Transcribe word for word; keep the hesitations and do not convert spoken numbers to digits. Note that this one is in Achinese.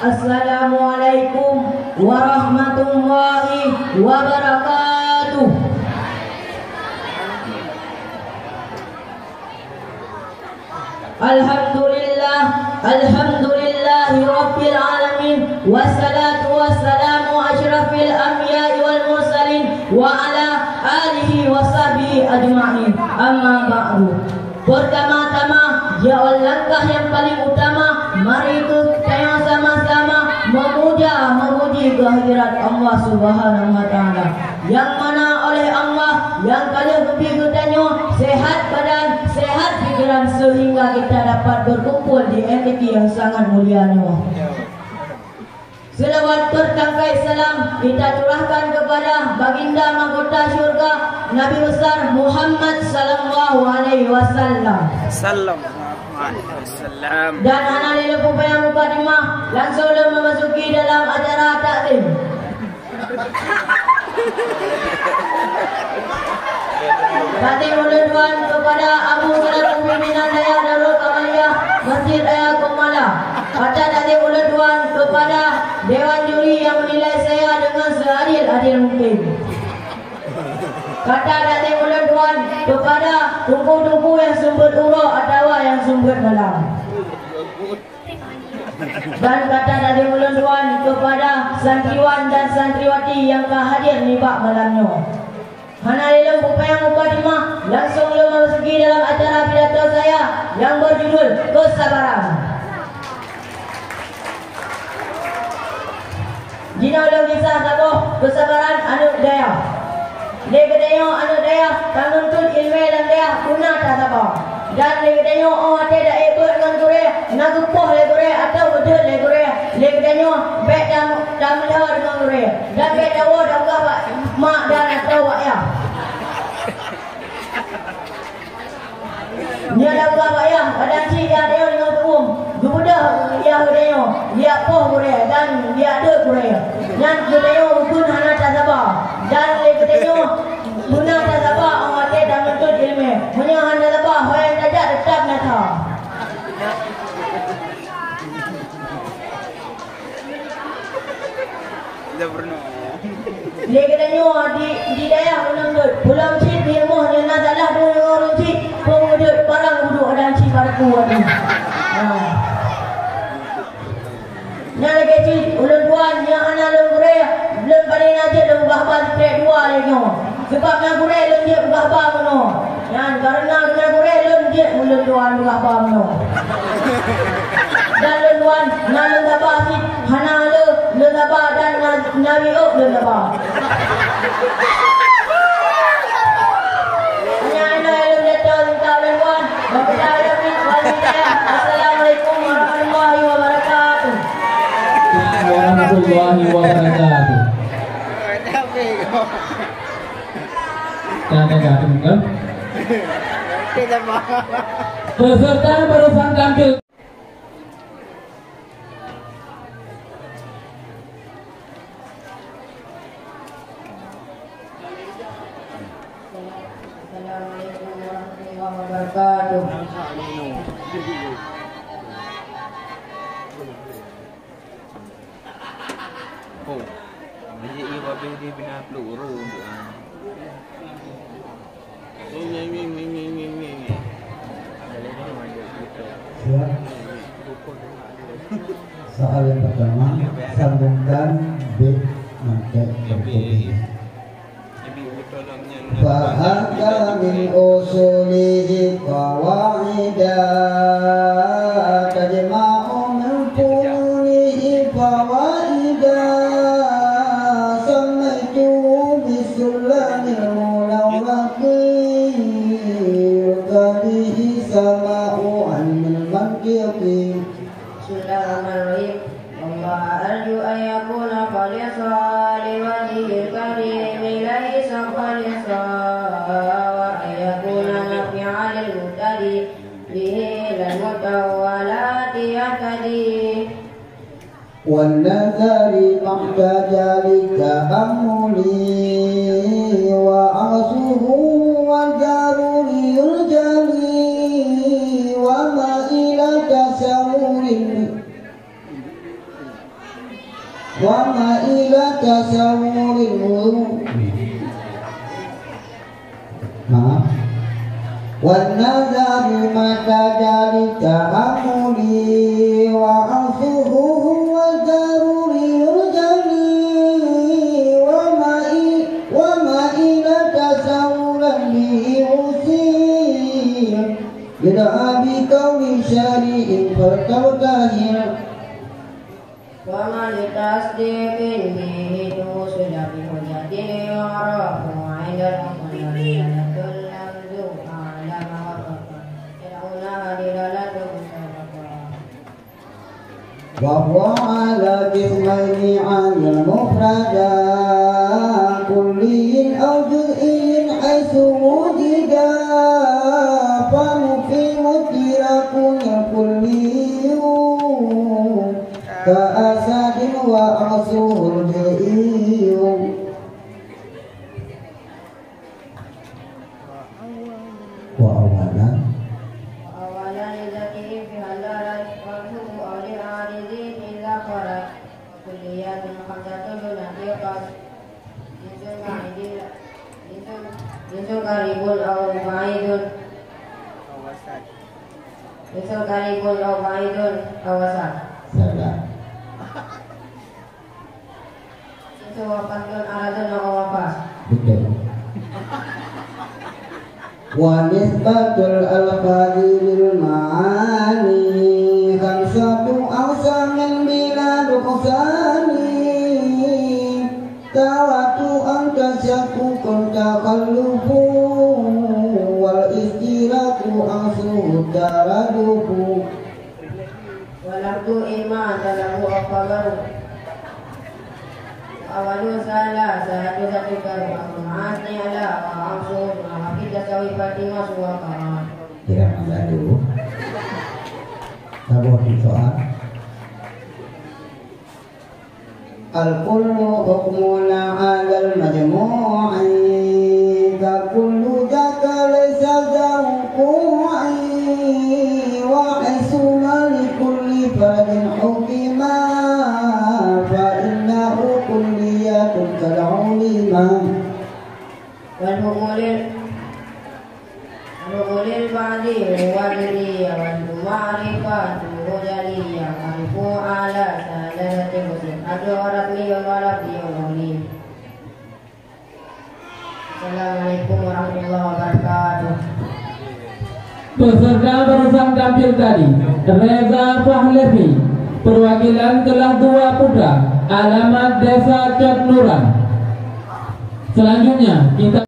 Assalamualaikum warahmatullahi wabarakatuh. Alhamdulillah, alhamdulillahi rabbil alamin, wassalatu wassalamu asyrafil anbiya'i wal mursalin wa ala alihi wa sahbihi ajma'in. Amma ba'du. Pertama-tama, ya Allah, langkah yang paling utama, mari kita sama-sama memuja, memuji kehadirat Allah Subhanahu wa Ta'ala, yang mana oleh Allah yang ka lheueh geubri geutanyoe sehat badan, sehat pikiran, sehingga kita dapat berkumpul di M T Q yang sangat mulia nyoe. Selawat bertangkai salam kita curahkan kepada Baginda Mahkota Syurga, Nabi Besar Muhammad sallallahu alaihi wasallam. Sallallahu alaihi wasallam. Dan hana lé lôn peupanyang mukadimah, langsung lôn memasuki dalam acara takzim. Takzim ulôn tuan kepada Abu Selaku Pimpinan Dayah Darul Kamaliyah Masjid Raya Komala. Kata takzim ulôn tuan kepada Dewan Juri yang menilai saya dengan seadil-adil mungkin. Kata takzim ulôn tuan kepada teungku-teungku yang seumeubeuet uroe atawa yang seumeubeuet malam. Dan kata takzim ulôn tuan kepada santriwan dan santriwati nyang ka hadir nibak malam nyoe. Hana lé lôn peupanyang mukadimah, langsung lôn memasuki dalam acara pidato saya yang berjudul Kesabaran. Jinoe lôn kisah saboh keusabaran aneuk dayah. Lé geutanyoe aneuk dayah tanuntut ileumèe lam dayah beuna tasaba. Dan lé geutanyoe 'oh watèe taék beuet ngon gurèe, na geupoh lé gurèe atawa geudeuet lé gurèe, lé geutanyoe bèk tam-, tameulhö deungon gurèe, dan bèk tawoe tapeugah bak mak dan atawa bak yah. Nyan lam bak yah, kadang cit yah tanyoe deungon teu'uem, geubeudôh yah geutanyoe, liak poh gurèe dan liak deuet gurèe. Nyan geutanyoe bukon hana tasaba. Dan lé geutanyoe beuna tasaba 'oh watèe tanuntut ileumèe. Meunyoe hana tasaba, ho nyang tajak teutap na that. Lé geutanyoe di, di dayah ulôn deuet, pulang cit di rumoh nyan na salah deungon ureueng cit, peue deuet parang uduk adan cit baraku adu. Ha. Nyan lagèe cit ulôn tuan nyang hana lôn gurèe, lôn paléng na jeuet lôn peugah haba sikrek dua lé nyoe. Sabab na gurèe lôn jeuet peugah haba meunoe. Nyan kareuna na gurèe lôn jeuet ulôn tuan peugah haba meunoe. Dan lôn tuan na lôn saba cit, hana lé lôn saba dan na, na wiôk lôn saba. Nyan na lôn jatoh tingkat lôn tuan. Wabillahi taufiq wal hidayah. Assalamualaikum warahmatullahi wabarakatuh. Warahmatullahi wabarakatuh. Peserta barusan tampil. Assalamualaikum warahmatullahi wabarakatuh. Oh, masjid ni babi dia bina peluru untuk, ah. Siap. Soal yang pertama, sambungkan bait mantek berikut ini. Fa anta min usulihi qawaida, tajma'u min funulihi fawaida, sammaituhu bisullamil munawwari, yurtabihi sama'u ilmil mantiqi. Bismillahirrahmanirrahim. Wallahu arju an yakuna khalisan liwajhihil karim, laisa khalisan, wa an yakuna nafi'an lil muhtadi, bihi lil mutawwalati yahtadi. Wan nazari mahtaja li ta'ammuli, wa aqsuhu wa daruri yurjali, wa ma ila tasawwurin. وما إلى تصور. Maaf. والنظر متى جرى تأملي وأصله هو ضروري الجميع وما إ-، وما إلى تصور به أصيل. يدعى بقول شريع فلتبتهل. وما لتصديق به توصل بحجة يعرف عند العقلاء دلالة اللفظ أعلم وفق يدعونها دلالة مسبقة. وهو على قسمين عن المفردة كلي أو جزئي حيث وجد فمفهم اشتراك الكلي كأسد وعكسه البيئي. وأولا. وأولا لذاته في حضرة والحكم أو لعارض إذا خرج. وكليات خمسة دون قياس. جنس بعيد، جنس، جنس قريب أو بعيد. Misal qaribun aw ba'idun aw wasat. Salah. Misal wafatun aradun aw wafat. Betul. Wa nisbatul alfazi lil ma'ani khamsatu aqsamin bila nuqsani. Tawatu'an tasyakkukun takhallufu, wal istiraku aqsuhu taradufu. Wa lafdu imma talabu aw khabaru. Awalu salah satu satu karu aku ma'asni ala wa aqsuhu wa hafiz tasawi Fatimah suwaka. Kira mangga dulu. Saboh di soal. الكل حكم على المجموع فكل ذاك ليس ذا وقوع وحيثما لكل فرد حكما فإنه كلية قد علما. والحكم لل-، الحكم للبعض هو جلية والمعرفة جلية مرفوع على ثلاثة وصف حد ورسمي ولفظي وقولي. Assalamualaikum warahmatullahi wabarakatuh. Peserta barusan tampil tadi, Reza Fahlevi, perwakilan kelas dua putra, alamat Desa Cot Nuran. Selanjutnya, kita